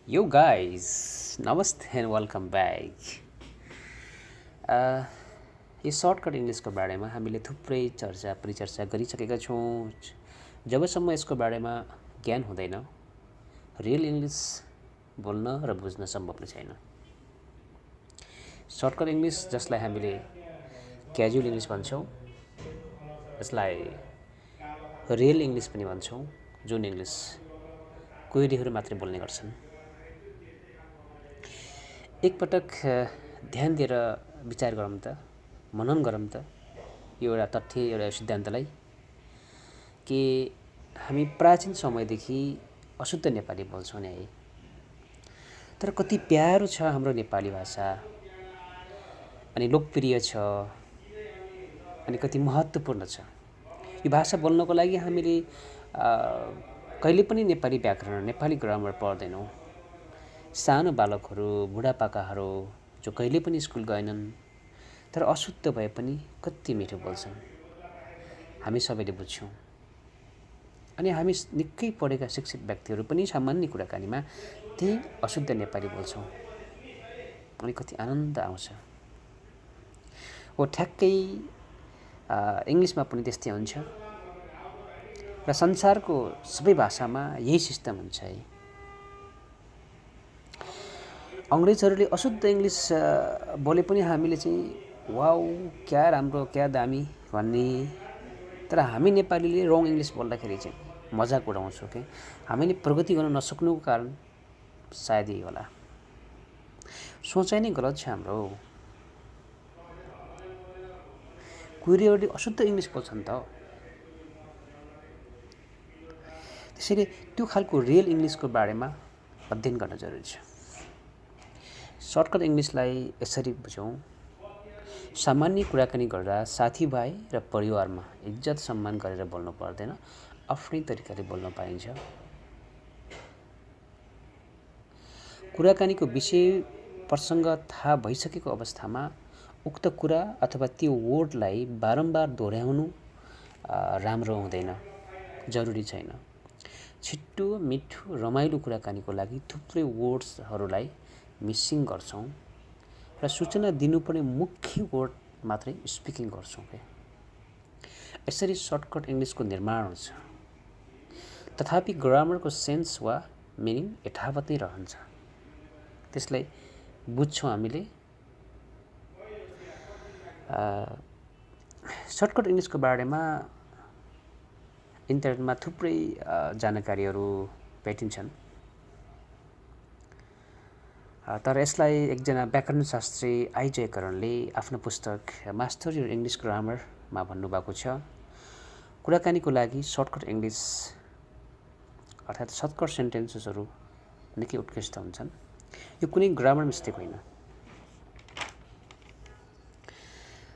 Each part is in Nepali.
Yo guys, namaste and welcome back. यो सर्टकट इङ्ग्लिसको बारेमा हामीले थुप्रै चर्चा परिचर्चा गरिसकेका छौँ। जबसम्म यसको बारेमा ज्ञान हुँदैन रियल इङ्ग्लिस बोल्न र बुझ्न सम्भव नै छैन। सर्टकट इङ्ग्लिस जसलाई हामीले क्याजुअल इङ्ग्लिस भन्छौँ, जसलाई रियल इङ्ग्लिस पनि भन्छौँ, जुन इङ्ग्लिस कोहीहरू मात्रै बोल्ने गर्छन्। एकपटक ध्यान दिएर विचार गरौँ त, मनन गरौँ त यो एउटा तथ्य, एउटा सिद्धान्तलाई कि हामी प्राचीन समयदेखि अशुद्ध नेपाली बोल्छौँ नि है। तर कति प्यारो छ हाम्रो नेपाली भाषा, अनि लोकप्रिय छ, अनि कति महत्त्वपूर्ण छ। यो भाषा बोल्नको लागि हामीले कहिले पनि नेपाली व्याकरण, नेपाली ग्रामर पढ्दैनौँ। सानो बालकहरू, बुढापाकाहरू जो कहिले पनि स्कुल गएनन् तर अशुद्ध भए पनि कति मिठो बोल्छन्, हामी सबैले बुझ्छौँ। अनि हामी निकै पढेका शिक्षित व्यक्तिहरू पनि सामान्य कुराकानीमा त्यही अशुद्ध नेपाली बोल्छौँ, अनि कति आनन्द आउँछ। हो ठ्याक्कै इङ्ग्लिसमा पनि त्यस्तै हुन्छ र संसारको सबै भाषामा यही सिस्टम हुन्छ है। अङ्ग्रेजहरूले अशुद्ध इङ्ग्लिस बोले पनि हामीले चाहिँ वाउ क्या राम्रो क्या दामी भन्ने, तर हामी नेपालीले रङ इङ्ग्लिस बोल्दाखेरि चाहिँ मजाक उडाउँछौँ कि हामीले प्रगति गर्न नसक्नुको कारण सायद यही होला। सोचाइ नै गलत छ हाम्रो। कोरियाहरूले अशुद्ध इङ्ग्लिस बोल्छन् त, त्यसैले त्यो खालको रियल इङ्ग्लिसको बारेमा अध्ययन गर्न जरुरी छ। सर्टकट इङ्ग्लिसलाई यसरी बुझौँ, सामान्य कुराकानी गर्दा साथीभाइ र परिवारमा इज्जत सम्मान गरेर बोल्नु पर्दैन, आफ्नै तरिकाले बोल्न पाइन्छ। कुराकानीको विषय प्रसङ्ग थाहा भइसकेको अवस्थामा उक्त कुरा अथवा त्यो वर्डलाई बारम्बार दोहोऱ्याउनु राम्रो हुँदैन, जरुरी छैन। छिट्टो मिठो रमाइलो कुराकानीको लागि थुप्रै वर्ड्सहरूलाई मिसिङ गर्छौँ र सूचना दिनुपर्ने मुख्य वर्ड मात्रै स्पिकिङ गर्छौँ के। यसरी सर्टकट इङ्ग्लिसको निर्माण हुन्छ, तथापि ग्रामरको सेन्स वा मिनिङ यथावत नै रहन्छ। त्यसलाई बुझ्छौँ हामीले। सर्टकट इङ्ग्लिसको बारेमा इन्टरनेटमा थुप्रै जानकारीहरू भेटिन्छन्, तर यसलाई एकजना व्याकरण शास्त्री आइजयकरणले आफ्नो पुस्तक मास्टर योर इङ्ग्लिस ग्रामरमा भन्नुभएको छ, कुराकानीको लागि सर्टकट इङ्ग्लिस अर्थात् सर्टकट सेन्टेन्सेसहरू निकै उत्कृष्ट हुन्छन्। यो कुनै ग्रामर मिस्टेक होइन।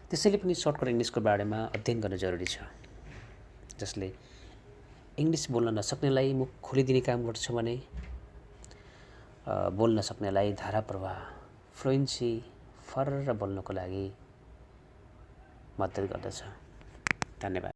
त्यसैले पनि सर्टकट इङ्ग्लिसको बारेमा अध्ययन गर्न जरुरी छ, जसले इङ्ग्लिस बोल्न नसक्नेलाई मुख खोलिदिने काम गर्छ भने बोल्न सक्नेलाई धारा प्रवाह फ्लुएन्सी फर्र बोल्नको लागि मद्दत गर्दछ। धन्यवाद।